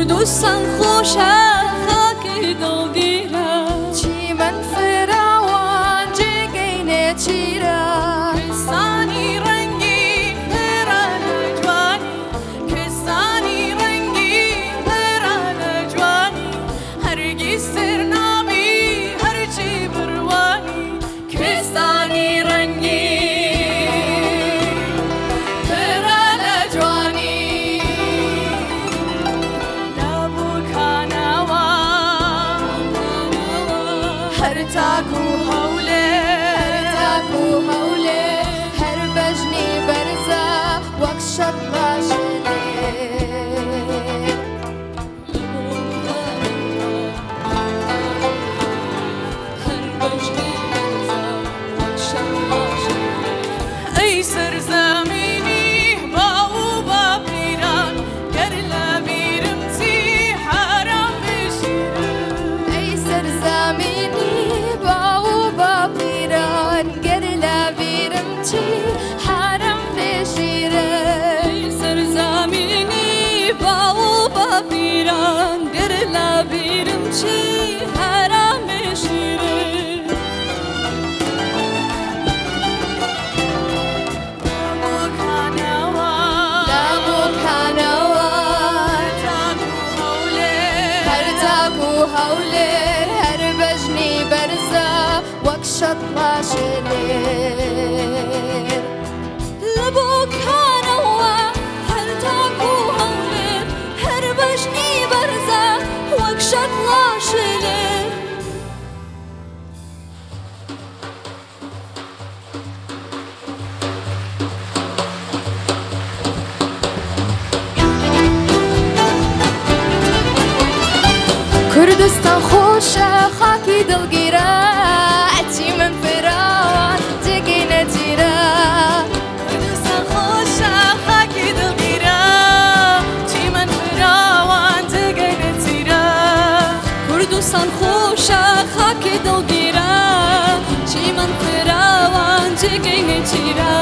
کوردستان خۆشە خاکی دڵگیرە چیمەن فراوان جێگەی نێچیرە کوێستانی ڕەنگی پڕە لە جوانی کوێستانی ڕەنگی پڕە لە جوانی هەرگیز تر نابی هەرچی بڕوانی کوێستانی ڕەنگی پڕە لە جوانی لە بووکانەوە هەر تاکو هەولێر تاکو هەولێر هەر بەژنی بەرزە وەک شەتڵە شلێر ئەی سەرزەمینی باو و باپیران گەر لە بیرم چی حەرام بشیرم ئەی سەرزەمینی باو و باپیران گەر لە بیرم چی حەرام بشیرم ئەی سەرزەمینی باو و باپیران گەر لە بیرم چی حەرام بشیرم بووکانەوە لە بووکانەوە تاکو هەولێر هەر تاکو هەولێر هەر بەژنی بەرزە وەک شەتڵە شلێر لە بووکانەوە هەر تاکو هەولێر هەر بەژنی بەرزە وەک شەتڵە شلێر کوردستان خۆشە خاکی دڵگیرە ئەچی من فراوان جێگەی نەچیرە کوردستان خۆشە خاکی دڵگیرە چیمەن فراوان جێگەی نەچیرە کوردستان خۆشە خاکی دڵگیرە چیمەن فراوان جێگەی نەچیرە.